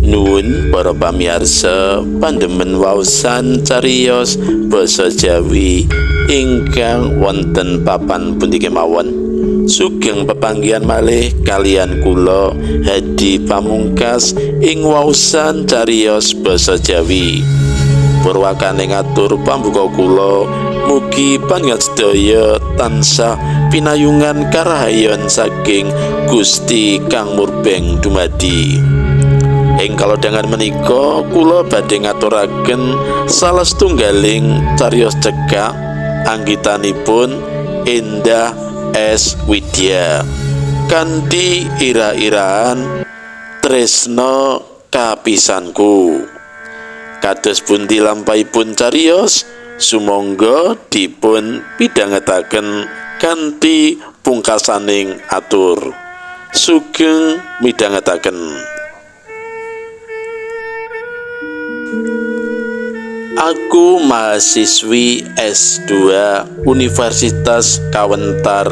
Nuwun para pamirsa pandemen waosan cariyos basa Jawi ingkang wonten papan pundi kemawon. Sugeng pepanggihan malih kaliyan kula Hadi Pamungkas ing waosan cariyos basa Jawi. Purwakane ngatur pambuka kula, mugi panjenengan sedaya tansah pinayungan karahayon saking Gusti Kang Murbeng Dumadi. Ing kalodhangan menika kula badhe ngaturaken salah setunggaling cariyos cekak anggitanipun Endah S. Widya kanthi ira-iraan Tresna Kapisanku. Kados pundi lampahipun cariyos, sumangga dipun pidhangetaken kanthi pungkasaning atur. Sugeng midhangetaken. Aku mahasiswi S2 Universitas Kawentar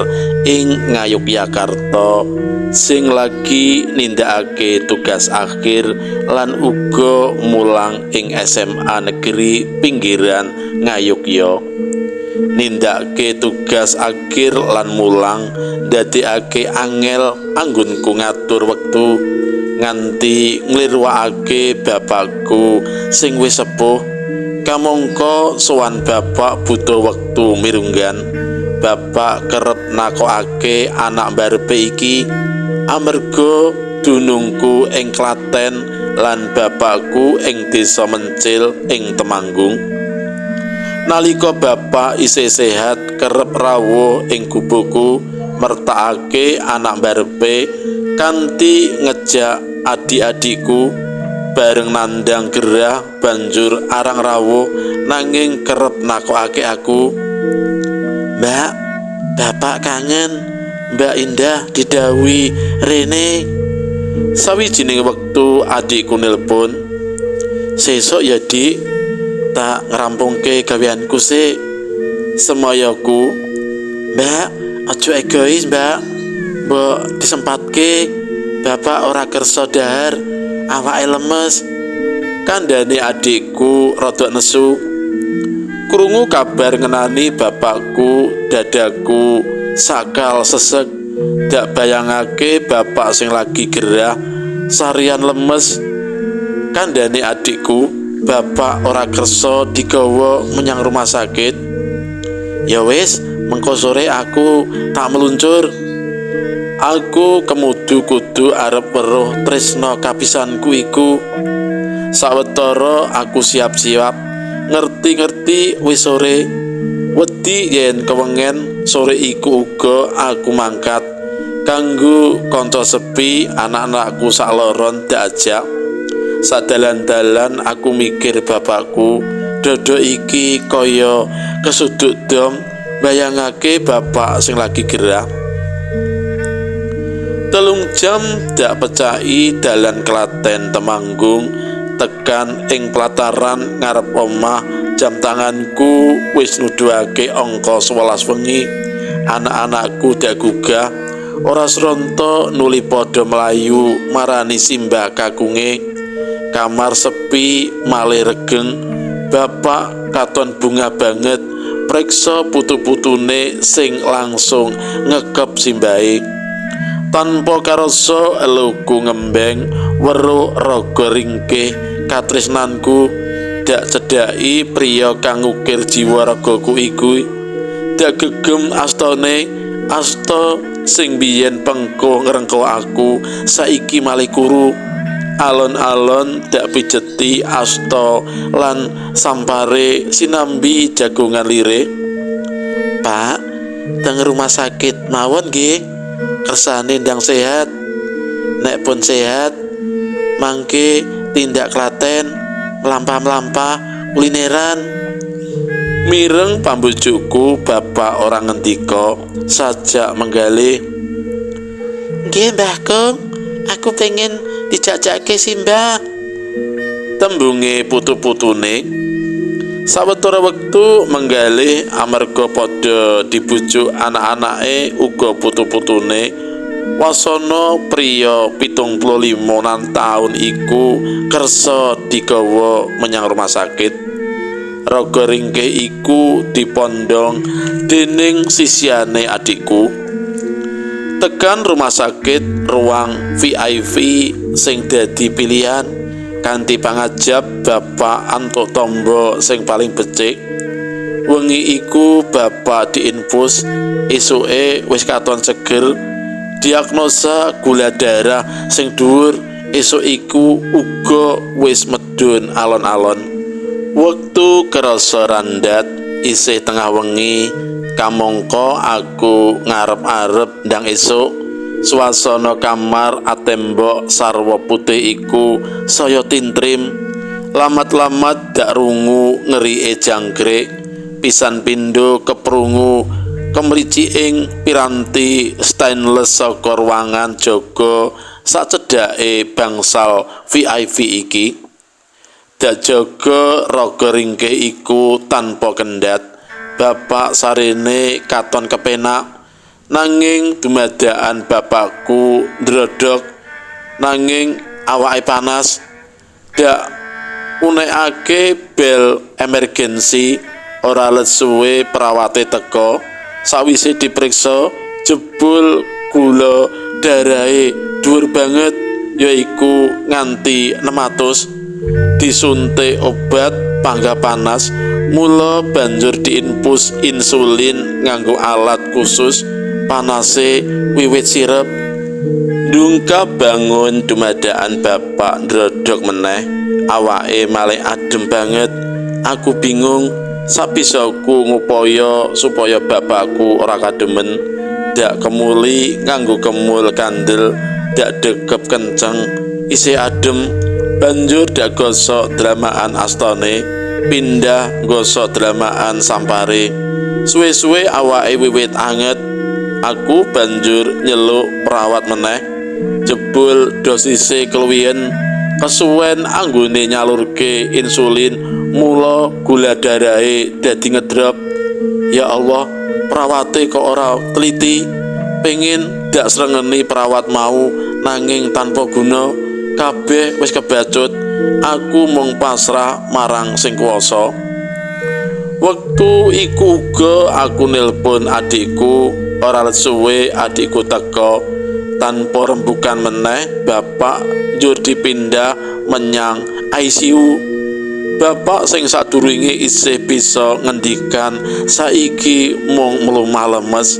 ing Ngayogyakarta sing lagi nindakake tugas akhir lan uga mulang ing SMA Negeri pinggiran Ngayogya. Nindakake tugas akhir lan mulang ndadekake angel anggonku ngatur wektu nganti nglirwakake bapakku sing wis sepuh. Kamangka sowan bapak butuh wektu mirunggan. Bapak kerep nakokake anak mbarepe iki amarga dunungku ing Klaten lan bapakku ing desa Mencil ing Temanggung. Nalika bapak isih sehat kerep rawuh ing gubukku mertakake anak mbarepe kanthi ngejak adik-adikku bareng nandang gerah banjur arang rawuh nanging kerep nakokake aku. Mbak, bapak kangen Mbak Indah didhawuhi rene. Sawijining wektu adikku nelpon, sesuk ya Dik, tak ngrampungke gaweanku sik. Semayaku, Mbak, aja egois Mbak, mbok disempatke, bapak ora kersa dahar, awake lemes. Kandhane adikku rada nesu. Krungu kabar ngenani bapakku, dadaku sakal sesek. Dak bayangake bapak sing lagi gerah sarian lemes. Kandhane adikku, bapak ora kersa digawa menyang rumah sakit. Ya wis, mengko sore aku tak meluncur. Aku kemudu kudu arep weruh tresna kapisanku iku. Sawetara aku siap-siap, ngerti-ngerti wis sore. Wedi yen kewengen sore iku uga aku mangkat kanggo kanca sepi anak-anakku sakloron diajak. Sadalan-dalan aku mikir bapakku, dodo iki kaya kesuduk dom, bayangake bapak sing lagi gerah. 3 jam dak pecaki dalan Klaten Temanggung tekan ing pelataran ngarep omah. Jam tanganku wis nuduhake angka 11 wengi. Anak-anakku dak gugah, ora sronto nuli padha mlayu marani simbah kakunge. Kamar sepi malih regeng. Bapak katon bungah banget preksa putu-putune sing langsung ngekep simbahe. Tanpa karasa eluku ngembeng weruh raga ringkih katresnanku. Dak cedhaki priya kang ngukir jiwa ragaku iku. Dak gegem astane, asta sing biyen pengko ngrengko aku saiki malih kuru. Alon-alon dak pijeti asta lan sampare sinambi jagongan lire. Pak, teng rumah sakit mawon nggih, kersane ndang sehat. Nek pun sehat mangke tindak Klaten mlampah-mlampah kulineran. Mireng pambujuku bapak ora ngendika sajak menggalih. Nggih Mbah Kung, aku pengen dijajake simbah. Tembunge putu-putune. Sawetara wektu menggalih amarga padha dibujuk anak-anake uga putu-putune. Wasana priya 75 taun iku kersa digawa menyang rumah sakit. Raga ringkih iku dipondhong dening sisihane adikku. Tekan rumah sakit ruang VIP sing dadi pilihan kanthi pangajab bapak antuk tombo sing paling becik. Wengi iku bapak diinfus, esuke wis katon seger. Diagnosa gula darah sing dhuwur, esuk iku uga wis medhun alon-alon. Wektu kerasa randat isih tengah wengi, kamangka aku ngarep-arep ndang esuk. Swasana kamar atembok sarwa putih iku saya tintrim. Lamat-lamat dak rungu ngerike jangkrik, pisan pindho keprungu kemriciking piranti stainless saka ruangan jaga sacedhake bangsal VIP iki. Dak jaga raga ringkih iku tanpa kendhat. Bapak sarene katon kepenak, nanging dumadakan bapakku ndrodhok, nanging awake panas. Dak unekake bel emergensi, ora let suwe perawate teka. Sawise diperiksa, jebul gula darahe dhuwur banget, yaiku nganti 600. Disuntik obat pangga panas, mula banjur diinfus insulin nganggo alat khusus, panase wiwit sirep. Dungka bangun dumadakan bapak ndrodhok meneh, awake malih adem banget. Aku bingung, sabisaku ngupaya supaya bapakku ora kademen. Dak kemuli nganggo kemul kandel, dak dekep kenceng, isih adem. Banjur dak gosok dramaan astane, pindah gosok dramaan sampare. Suwe-suwe awake wiwit anget. Aku banjur nyeluk perawat meneh. Jebul dosise keluwihen, kesuwen anggone nyalurke insulin, mula gula darahe dadi ngedrop. Ya Allah, perawate kok ora teliti. Pengin dak srengeni perawat mau, nanging tanpa guna. Kabeh wis kebacut. Aku mung pasrah marang sing kuwasa. Wektu iku uga aku nelpon adikku. Ora let suwe adikku teka. Tanpa rembukan meneh, bapak njur dipindah menyang ICU. Bapak sing sadurunge isih bisa ngendikan saiki mung mlumah lemes.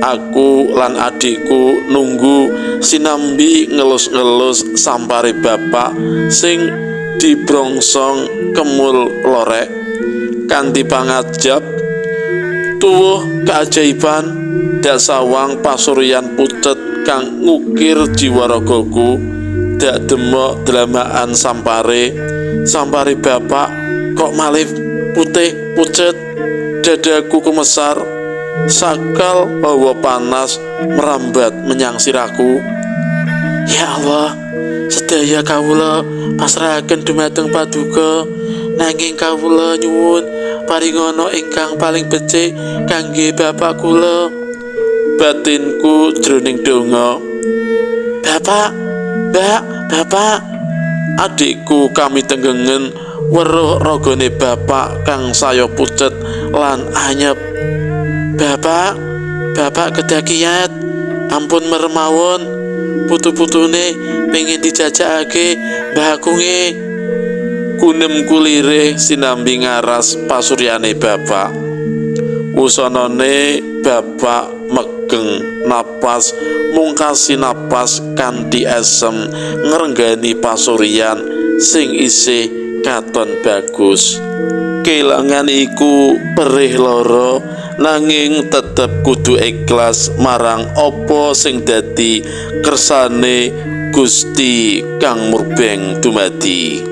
Aku lan adikku nunggu sinambi ngelus-ngelus sampare bapak sing dibrongsong kemul lorek. Kanthi pangajab tuwuh keajaiban, dak sawang pasuryan pucet kang ngukir jiwa ragaku. Dak demok dramaan sampare, sampare bapak kok malih putih pucet. Dadaku kumesar, sakal hawa panas merambat menyang siraku. Ya Allah, sedaya kawula pasrahaken dumateng Paduka, nanging kawula nyuwun paringana ingkang paling becik kangge bapak kula. Batinku jroning donga. Bapak, Mbak, bapak. Adikku kami tenggengen weruh ragane bapak kang saya pucet lan anyep. Bapak, bapak kedakiat, ampun meremawon, putu-putune pengin dijajakake mbah akunge. Kunem kulire sinambi ngaras pasuryane bapak. Wusanane bapak megeng napas mungkasi napas kanthi esem ngrenggani pasuryan sing isih katon bagus. Kelangan iku perih lara, nanging tetep kudu ikhlas marang apa sing dadi kersane Gusti kang murbeng dumadi.